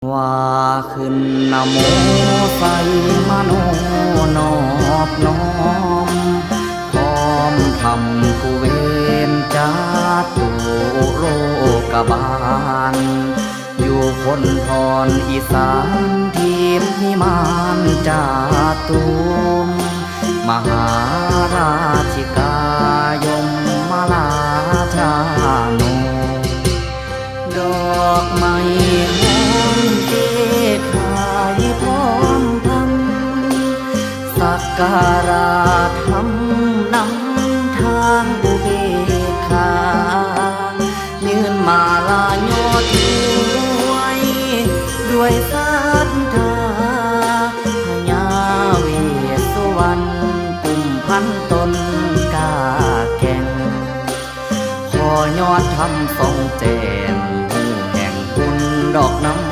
ວ່າຂຶ້ນນະໂມໃສ່ມະໂນນອບນ້ອມ ພ້ອມທຳຜູ້ເວນຈາຕຸໂລກະບານ ຢູ່ພົນທອນອີສານ ທີມພິມານຈາຕຸມ ມະຫາລາຊິກາຍົມມະລາທານຸ ດອກໄມ້ຫອມເກກຂາຍພ້ອມທຳ ສັກກາລະທຳນຳທາງອຸເບກຂາ ຍື່ນມາລາຍໍຖວາຍດ້ວຍສັດທາ ພະຍາເວດສຸວັນ ກຸມພັນຕົ້ນກ້າແກ່ນ ຂໍຍອດທຳສ່ອງແຈ້ມ ຮູ້ແຫ່ງບຸນດອກນ້ຳ